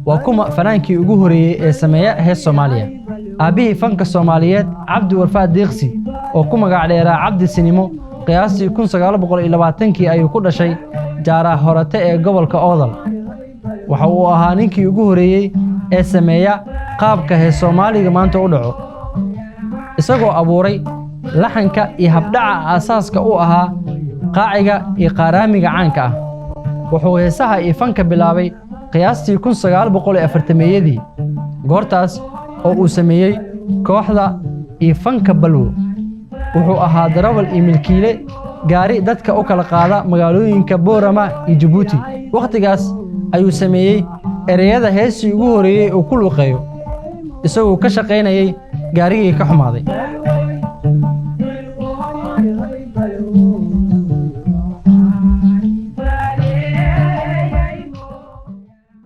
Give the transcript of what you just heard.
Waa kuma fanaankii ugu horeeyey ee sameeya hees Soomaaliya? Aabbihii fanka Soomaaliyeed, Cabdi Warfaa Deeqsi, oo ku magac dheeraa Cabdi Sinimo, qiyaastii 1920-kii ayuu ku dhashay Jaaraa Horate ee gobolka Oodal. Waxa uu ahaa ninkii ugu horeeyey ee sameeya qaabka hees Soomaaliga maanta u dhaco, isagoo abuuray laxanka iyo habdhaca aasaaska u ahaa qaaciga iyo qaaraamiga caanka ah. Wuxuu heesaha iyo fanka bilaabay qiyaastii 1940-meeyadii, goortaas oo uu sameeyey kooxda iyo fanka Balwo. Wuxuu ahaa darawal iyo milkiile gaari dadka u kala qaada magaalooyinka Boorama iyo Jabuuti. Wakhtigaas ayuu sameeyey ereyada heestii ugu horreeyey uu ku luuqeeyo, isagoo ka shaqaynayay gaarigii ka xumaaday.